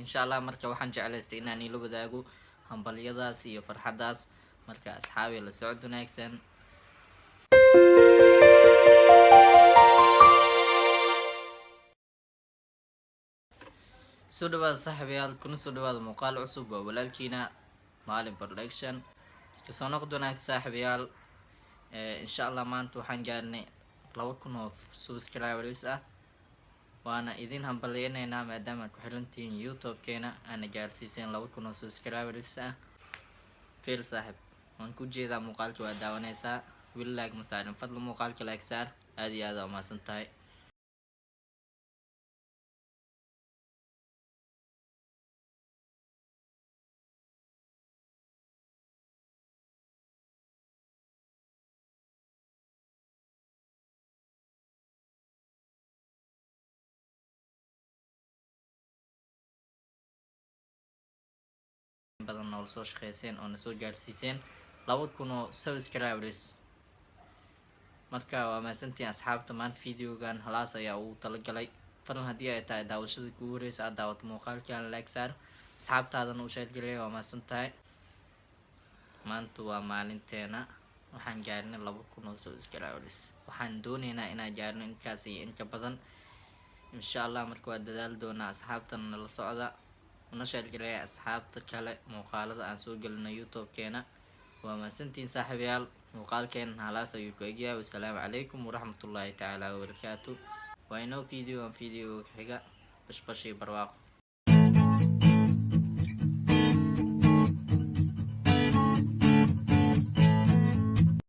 Insha Allah, marka waxaan jeclaystay inaan ila wadaago hambalyadaas iyo farxaddaas. Marka asxaabi, la socod wanaagsan. Soo dhawaada saaxiibayaal, kuna soo dhawaada muuqaal cusub. Waa walaalkiina Maalin Production. Iska soo noqod wanaag, saaxiibayaal. Insha Allah maanta waxaan gaarnay 2000 oo subscribers ah, waana idin hambalyeyneynaa maadaama aad ku xirantihiin YouTube-keena, aana gaarsiiseen 2000 oo subscribers ah. Fiil saaxib, waan ku jeedaa muuqaalka waa daawaneysaa, weli like ma saarin. Fadlan muuqaalka like saar. Aada iyo aada umahadsan tahay. Badan noola soo shaqeyseen oo na soo gaarsiiseen 2000 oo subscribers. Marka waa mahadsantihiin, asxaabta. Maanta videogan halaas ayaa ugu talagalay. Fadlan haddii ay tahay daawashada kugu horeysa aad daawato muuqaalkan, like saar, asxaabtaadana u share gelaya. Waa mahadsan tahay. Maanta waa maalinteena, waxaan gaarnay 2000 oo subscribers. Waxaan dooneynaa inaan gaarno inkaas iyo inka badan, insha Allah. Marka waa dadaali doonaa. Asxaabtana nala socda, una share gelaya asxaabta kale muuqaalada aan soo gelino YouTube-keena. Waa mahadsantihiin, saaxiibayaal. Muuqaalkeena halaas ayuu ku egyahay. Wasalaamu calaykum waraxmatullaahi tacaala wabarakaatu. Waa inoo video an video xiga. Bashbash iyo barwaaqo.